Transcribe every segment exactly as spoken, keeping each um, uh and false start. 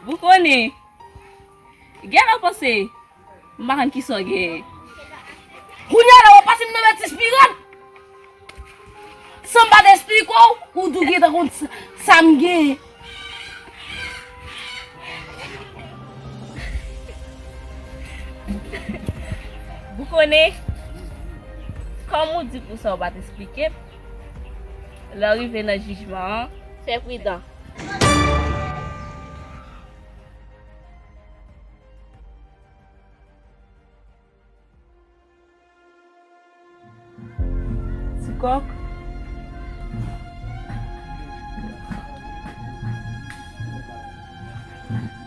Ou konnen, gen lè w panse, m pa konn kisa w genyen. Kounye a la, w ap pase m nan betis pi rèd. San m pa t esplike w, ou tou gentan konn sa, sa m genyen. Ou konnen, kòm ou di pou sa w pa t esplike m, lè w rive nan jijman an, fè pridan. Ti kòk,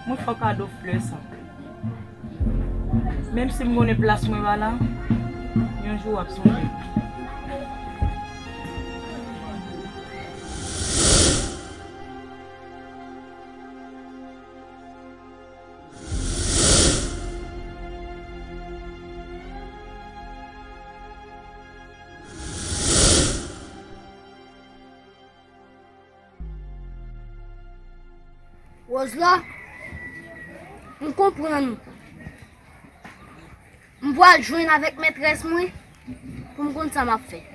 mwen fè w kado flè sa. Menm si m konnen plas mwen pa la, yon jou w ap sonje m. Wòz la, m konprann. M pral jwenn avèk metrès mwen pou m konn sa m ap fè.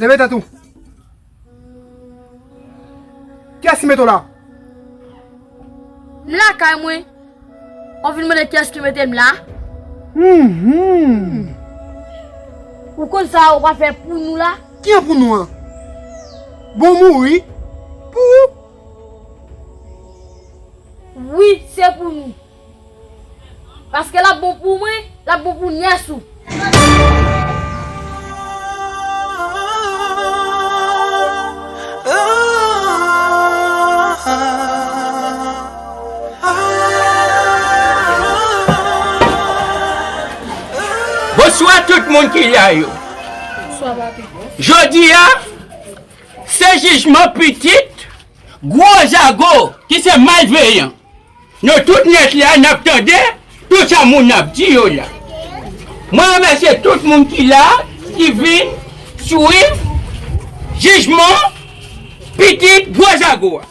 Leve tèt ou. Kiyès ki mete w la? M lakay mwen. Ou vin mande kiyès ki mete m la? Mhm. Ou konn sa ou ka fè pou nou la? Ki an pou nou an? Bon mouri pou ou? Wi, se pou nou. Paske l ap bon pou mwen, l ap bon pou nyès ou. Bonswa tout moun ki la yo. Bonswa, papi. Jodi a, se jijman pitit gwo zago ki se malveyan. Nou tout nèt la, n ap tande tout sa moun ap di yo la. Mwen remèsye tout moun ki la, ki vin swiv jijman pitit gwo zago a.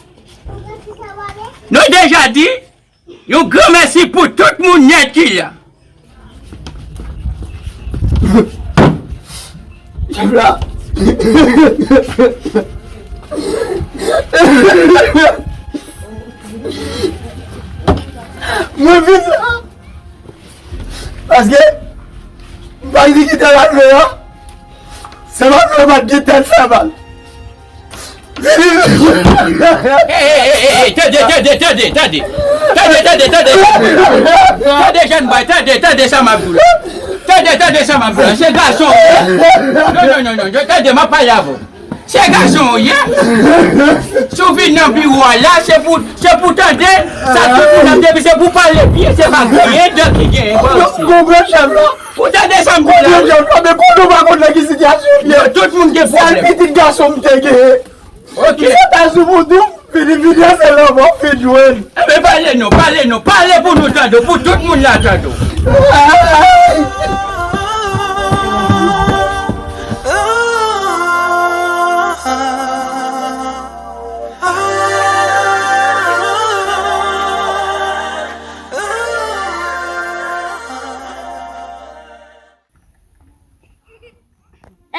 Nou deja di yon gran mèsi pou tout moun nèt ki la. Chèf la. Mwen vin la. Paske, m pa t gen kite la vle a. Se pa vle m pa t gen tèt fè mal. Hey, hey, hey, hey, hey, tande, tande, tande, tande. Tande, tande, tande, tande. Tande, jèn bòy, tande, tande sa m ap di w la. Tande, tande sa m ap di w la. Se gason w ye. Non, non, non, non, non. Tande, m ap pale avè w. Se gason w ye. Si w vin nan biwo a la, se pou, se pou tande sa tout moun ap di, epi se pou pale byen, se pa griyen dan ki genyen pa w isit. Konprann, chèf la. Ou tande sa m di la? Konprann, chèf la, men konnen w pa konn nan ki sitiyasyon m ye. Tout moun gen pwoblèm. Sèl pitit gason m te genyen. Ok. Ki se ta sou voudou, vini, vini, se lanmò fin jwenn. Enben, pale non, pale non, pale pou nou tande w, pou tout moun la tande w.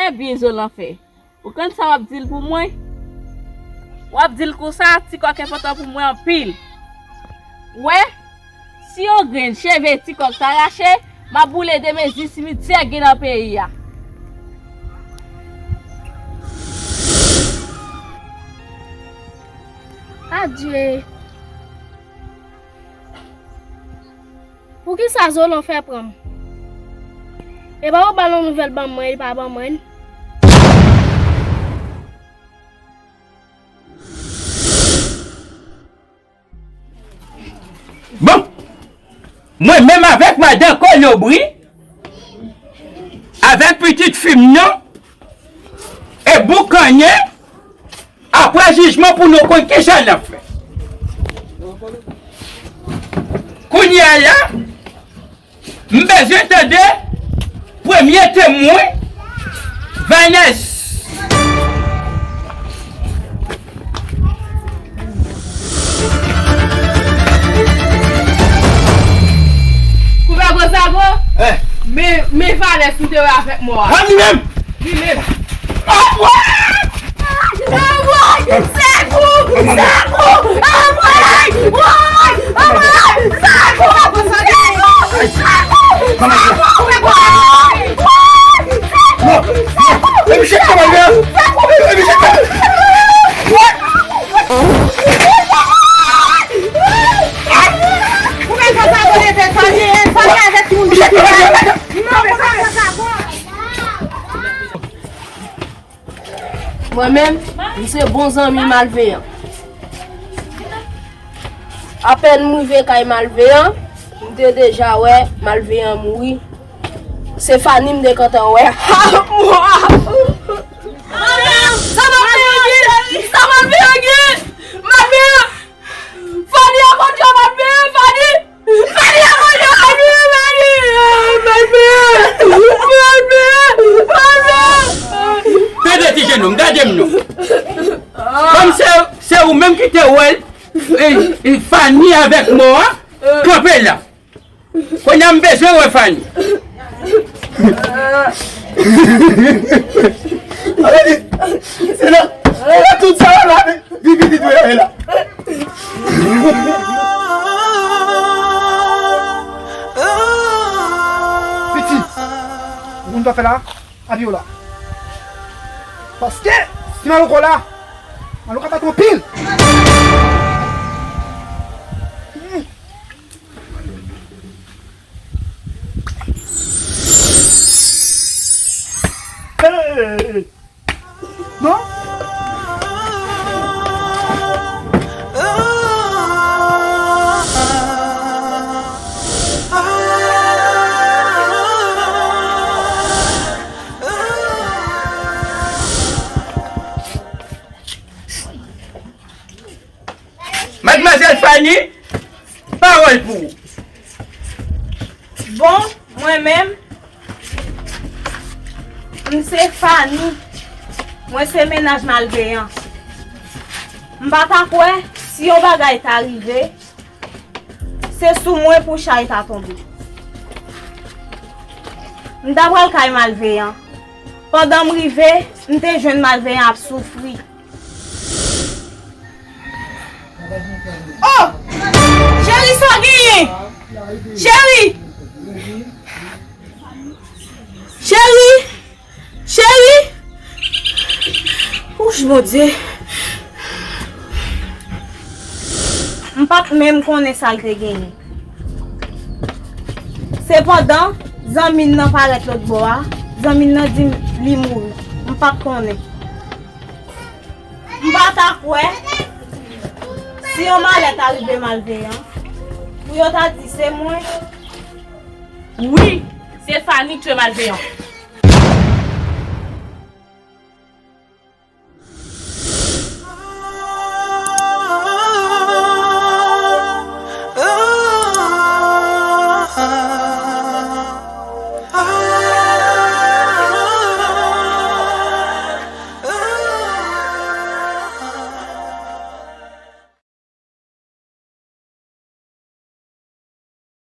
Ebyen, zo lanfè, ou konn sa w ap di l pou mwen? W ap di l konsa, ti kòk enpòtan pou mwen anpil. Wè, si yon grenn cheve ti kòk ta rache, m ap boule de mezi simityè gen nan peyi a. Adye. Poukisa Zolon fè pran m? E pa ou ba l yon nouvèl ban mwen, li pa ban mwen l? Bon, mwen menm avèk madan Kolobri, avèk pitit fi m nan, e boukannen, apre jijman pou nou konn kisa n ap fè. Kounye a la, m bezwen tande premye temwen, Vanessa. Kouvè gwo zago. Eh. Men, men Vanessa ou te wè avèk mò a. An li menm. Li menm. Anmwey! Anmwey! Sekou! Sekou! Anmwey! Woy! Anmwey! Sekou! Sekou! Sekou! Woy! Woy! Sekou! Sekou! Sekou! Sekou! Ou pa fè sa, bon, e fè sa, e fè sa, e fè sa, e fè sa. Mwen menm, m se bon zanmi malveyan. Apèn m rive kay malveyan, m te deja wè malveyan mouri. Se Fani m te gentan wè. Sa malveyan gen? Sa malveyan gen? Malveyan! Fani a konn jan malveyan, Fani! Fani a konn jan malveyan, Fani! Ah, malveyan! Malveyan! Malveyan! Gade ti jenòm, gade m non. Kòm se, se ou menm ki te wè l, e, e, Fani avèk mò a, kanpe la. Kounye a m bezwen wè Fani. Se la, se la tout sa la, vi pitit mwen la. Piti, ou konn sa fè la? Api w la. Paske, si Malo ko la, Malo ka bat anpil. Hey! Non? Madmwazèl Fani, pawòl pou ou. Bon, mwen menm, m se Fani. Mwen se mennaj malveyan. M pa ta kwè si yon bagay ta rive, se sou mwen pou chay ta tonbe. M ta pral kay malveyan. Pandan m rive, m te jwenn malveyan ap soufri. Oh! Cheri, sa w genyen? Cheri! Cheri! Cheri! Ouch, Bondye! M pa t menm konnen sa l te genyen. Sepandan, zanmi n nan parèt lòt bò a, zanmi n nan di m li mouri. M pa t konnen. M pa ta kwè si yon malè ta rive malveyan, pou yo ta di se mwen. Wi, se Fani k twe malveyan.